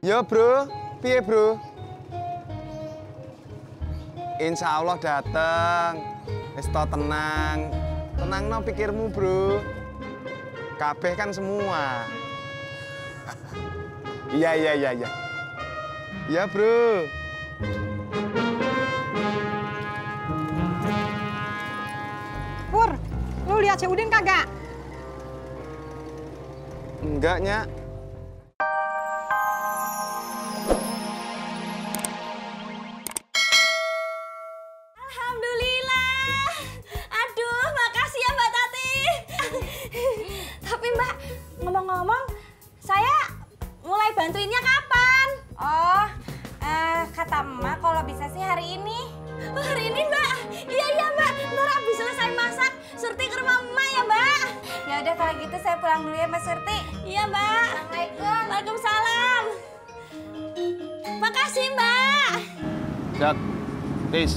Yo bro, piye bro? Insya Allah dateng. Wis to tenang. Tenang no pikirmu bro. Kabeh kan semua. Iya. Iya bro. Pur, lu lihat si Udin kagak? Enggak, Nyak. Alhamdulillah. Aduh, makasih ya Mbak Tati. Tapi Mbak, ngomong-ngomong, saya mulai bantuinnya kapan? Oh, kata Emak kalau bisa sih hari ini. Oh, hari ini Mbak? Iya Mbak, ntar abis selesai masak, Surti ke rumah Emak ya Mbak. Ya udah kalau gitu saya pulang dulu ya Mbak Surti. Iya Mbak. Assalamualaikum. Waalaikumsalam. Makasih Mbak. Jak, Tis.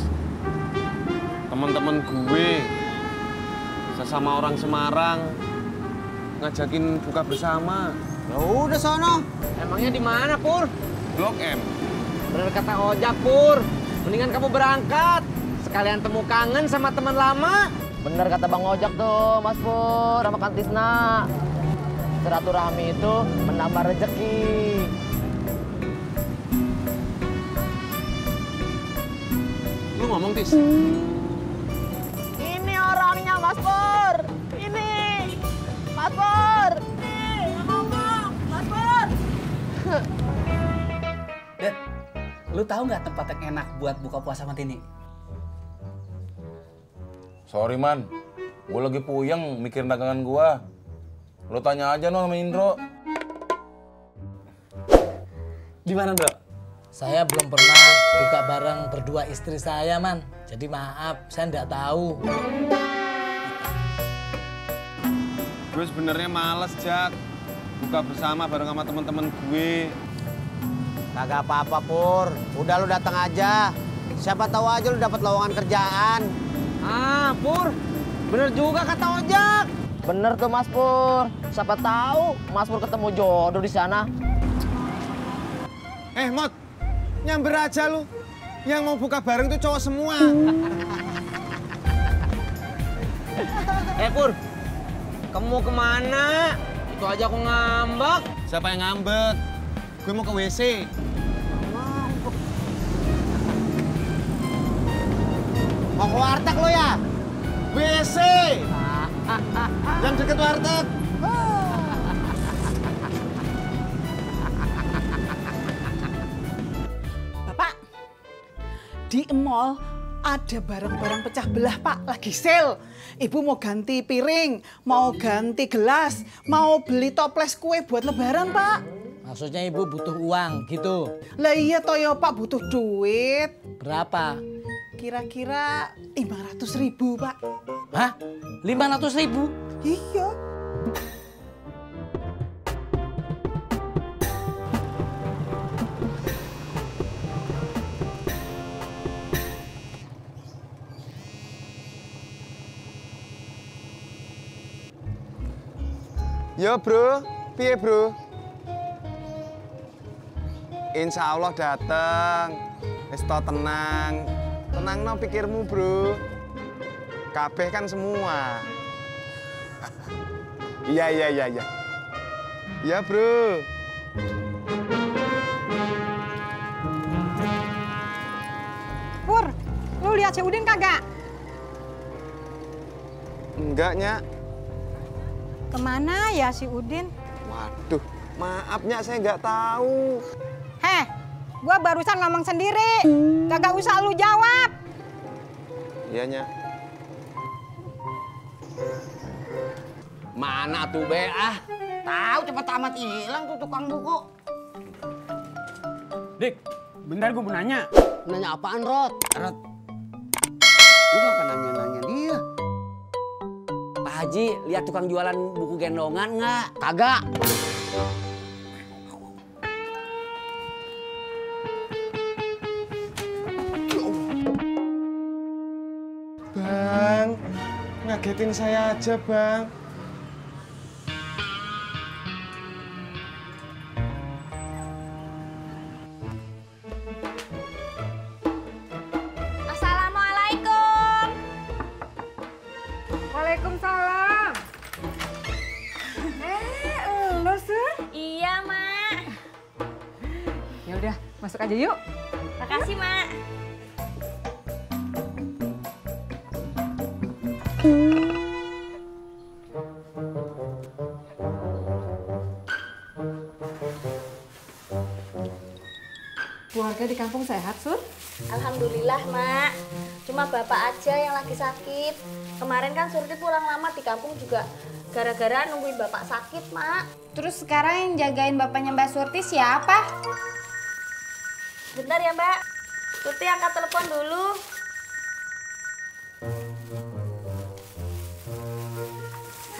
Teman-teman gue sesama orang Semarang ngajakin buka bersama. Ya udah sono. Emangnya di mana, Pur? Blok M. Bener kata Ojak, Pur. Mendingan kamu berangkat. Sekalian temu kangen sama teman lama. Bener kata Bang Ojak tuh, Mas Pur sama Kang Tisna. Silaturahmi itu menambah rezeki. Lu ngomong, Tis. Ini orangnya, Mas Pur. Ini. Mas Pur. Ini, ngomong. Mas Pur. Dad, lu tahu nggak tempat yang enak buat buka puasa sama Tini? Sorry man, gue lagi puyeng mikirin dagangan gue. Lo tanya aja no sama Indro. Di mana, Bro? Saya belum pernah buka bareng berdua istri saya, Man. Jadi maaf, saya nggak tahu. Gue sebenarnya males, Jak. Buka bersama bareng sama teman-teman gue. Kagak apa-apa, Pur. Udah lu datang aja. Siapa tahu aja lu dapat lowongan kerjaan. Ah, Pur. Bener juga kata Ojak. Bener tuh, Mas Pur. Siapa tahu Mas Pur ketemu jodoh di sana. Mot, nyamber aja lu. Yang mau buka bareng tuh cowok semua. Pur. Kamu mau kemana? Itu aja aku ngambek. Siapa yang ngambek? Gue mau ke WC. Mau ke warteg lo ya? WC! Yang deket warteg. Bapak, di mall ada barang-barang pecah belah, Pak. Lagi sale. Ibu mau ganti piring, mau ganti gelas, mau beli toples kue buat lebaran, Pak. Maksudnya ibu butuh uang gitu. Lah iya toh ya, Pak, butuh duit. Berapa? Kira-kira 500.000, Pak. Hah? 500.000? Iya. Yo bro, piye bro? Insya Allah dateng. Wis to tenang. Tenang no pikirmu bro. Kabeh kan semua. Iya. Iya bro. Pur, lu lihat si Udin kagak? Enggak, Nyak. Kemana ya si Udin? Waduh, maaf Nyak, saya nggak tahu. Heh, gua barusan ngomong sendiri. Kagak usah lu jawab. Iya, Nyak. Mana tuh be ah? Tahu cepet amat hilang tuh tukang buku. Dik, bentar gue mau nanya. Nanya apaan, Rod? Rod, Lu ngapa nanya-nanya dia? Pak Haji, lihat tukang jualan buku gendongan nggak? Kagak. Bang, ngagetin saya aja, Bang. masuk aja yuk. Makasih, Mak. Keluarga di kampung sehat, Sur? Alhamdulillah, Mak. Cuma bapak aja yang lagi sakit. Kemarin kan Surti pulang lama di kampung juga gara-gara nungguin bapak sakit, Mak. Terus sekarang yang jagain bapaknya Mbak Surti siapa? Bentar ya, Mbak. Surti angkat telepon dulu.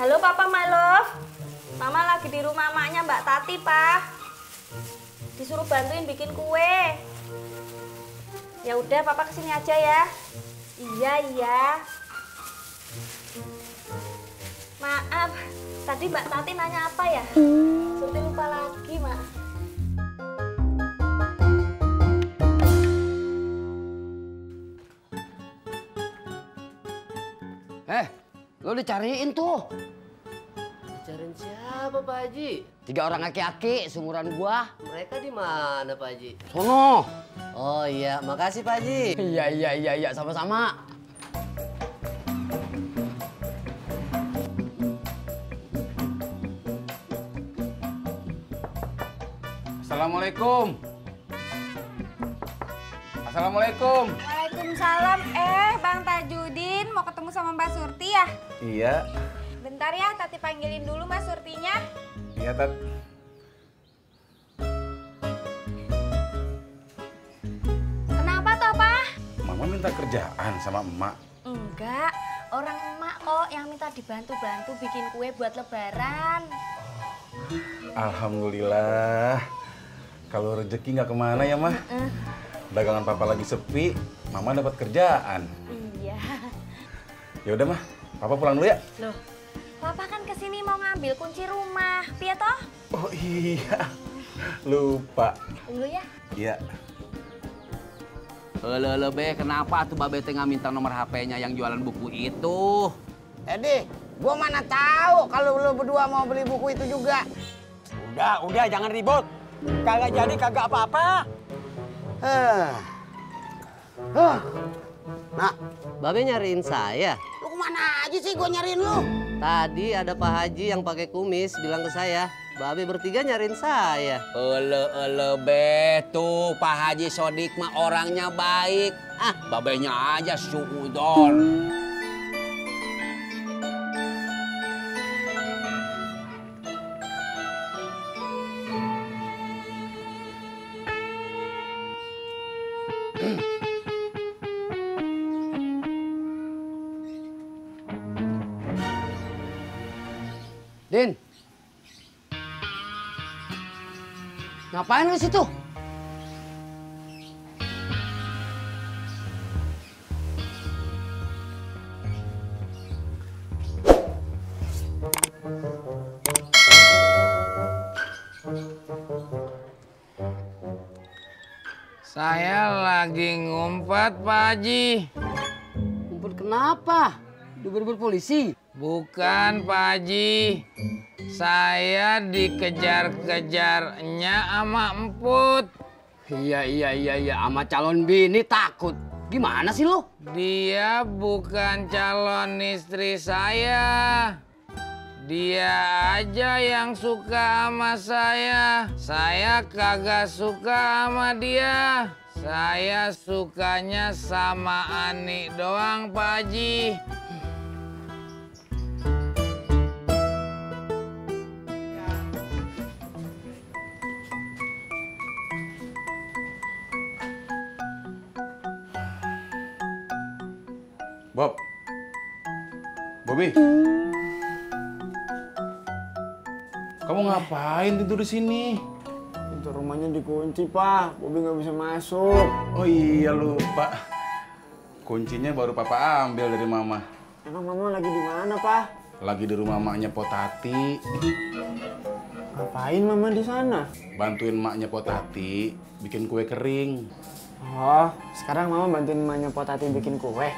Halo, Papa my love. Mama lagi di rumah emaknya Mbak Tati, Pak. Disuruh bantuin bikin kue. Ya udah, Papa kesini aja ya. Iya. Maaf, tadi Mbak Tati nanya apa ya? Surti lupa lagi, Mak. Lo dicariin tuh. Dicariin siapa, Pak Haji? 3 orang aki-aki seumuran gua. Mereka di mana, Pak Haji? Sono. Oh iya, makasih Pak Haji. Iya, sama-sama. Assalamualaikum. Assalamualaikum. Waalaikumsalam. Bang Tajudin mau ketemu sama Mbak Surti ya? Iya. Bentar ya, Tati panggilin dulu Mbak Surtinya. Iya, Tat. Kenapa toh, Pak? Mama minta kerjaan sama emak. Enggak, orang emak kok yang minta dibantu-bantu bikin kue buat lebaran. Alhamdulillah. Kalau rezeki nggak kemana ya, Mah? Dagangan Papa lagi sepi, Mama dapat kerjaan. Iya. Ya udah, Mah. Papa pulang dulu ya. Loh, Papa kan kesini mau ngambil kunci rumah. Piye toh? Oh iya. Lupa. Dulu ya. Iya. Halo, Be, kenapa tuh Babe teh nggak minta nomor HP-nya yang jualan buku itu? Edi, gua mana tahu kalau lu berdua mau beli buku itu juga. Udah, jangan ribut. Kagak jadi kagak apa-apa. Nah, Babe nyariin saya. lu kemana aja sih gua nyariin lu? Tadi ada Pak Haji yang pakai kumis bilang ke saya, Babe bertiga nyariin saya. Halo, Be, tuh Pak Haji Sodik mah orangnya baik. Babenya aja suudon. Din. Ngapain lu situ? Saya lagi ngumpet, Pak Haji. Ngumpet kenapa? Diburu polisi? Bukan, Pak Haji. Saya dikejar-kejarnya sama Emput. Iya, sama calon bini takut. Gimana sih lu? Dia bukan calon istri saya. Dia aja yang suka sama saya. Saya kagak suka sama dia. Saya sukanya sama Ani doang, Pak Haji. Bobby. Kamu ngapain tidur di sini? Pintu rumahnya dikunci, Pak. Bobby nggak bisa masuk. Oh iya, lupa. Kuncinya baru Papa ambil dari Mama. Emang Mama lagi di mana, Pak? Lagi di rumah maknya Potati. Ngapain Mama di sana? Bantuin maknya Potati bikin kue kering. Oh, sekarang Mama bantuin maknya Potati bikin kue?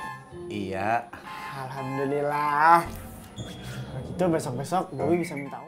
Iya. Alhamdulillah. Kalau gitu besok-besok Bobby bisa minta